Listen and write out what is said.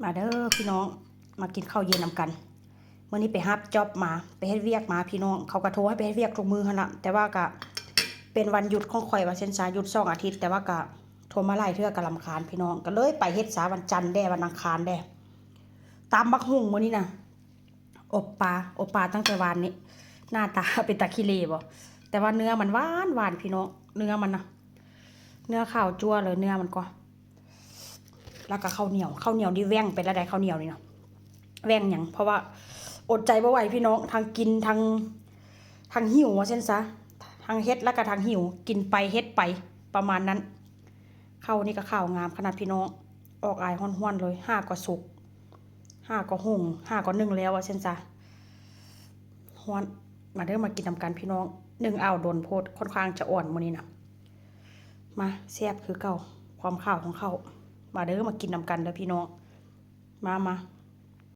ມາເດີພີ່ນ້ອງ ມາກິນເຂົ້າເຢັນນຳກັນ. ມື້ນີ້ໄປຮັບຈັອບມາ ໄປເຮັດວຽກມາພີ່ນ້ອງ. ເຂົາກໍໂທໃຫ້ໄປເຮັດວຽກທຸກມື້ຫັ້ນລະ ແຕ່ວ່າກໍເປັນວັນຢຸດຂອງຂ້ອຍວ່າຊັ້ນຊະ, ຢຸດສອງອາທິດ ແຕ່ວ່າກໍໂທມາຫຼາຍເທື່ອກໍລຳຄານພີ່ນ້ອງ, ກໍເລີຍໄປເຮັດຊະ. ວັນຈັນແດ່ ວັນອັງຄານແດ່. ຕຳບັກຫຸ່ງມື້ນີ້ນະ ອົບປາ ອົບປາຕັ້ງແຕ່ວານນີ້. ໜ້າຕາເປັນຕາຂີ້ເລບໍ່? ແຕ່ວ່າເນື້ອມັນຫວານໆ ພີ່ນ້ອງ, ເນື້ອມັນນະ ເນື້ອຂາວຈັ້ວເລີຍ ເນື້ອມັນກໍ. ແລ້ວກໍເຂົ້າໜຽວ ເຂົ້າໜຽວນີ້ແຫວ່ງໄປແລ້ວໃດ ເຂົ້າໜຽວນີ້ນະ. ແຫວ່ງຫຍັງ? ເພາະວ່າອົດໃຈບໍ່ໄຫວພີ່ນ້ອງ, ທັງກິນ ທັງ ທັງຫິວວ່າຊັ້ນຊະ, ທັງເຮັດແລ້ວກໍທັງຫິວ, ກິນໄປເຮັດໄປປະມານນັ້ນ. ເຂົ້ານີ້ກໍຂາວງາມຂະໜາດພີ່ນ້ອງ, ອອກອາຍຮ້ອນໆເລີຍ. ຫາກໍສຸກ ຫາກໍຫຸງ ຫາກໍໜຶ້ງແລ້ວວ່າຊັ້ນຊະ. ຮ້ອນ. ມາເດີ ມາກິນນຳກັນພີ່ນ້ອງ. ໜຶ້ງເອົາດົນໂພດ ຄ່ອນຂ້າງຈະອ່ອນມື້ນີ້ນະ. ມາ ແຊບຄືເກົ່າ ຄວາມຂາວຂອງເຂົ້າ. ມາເດີ ມາກິນນຳກັນເດີພີ່ນ້ອງ, ມາ ມາ.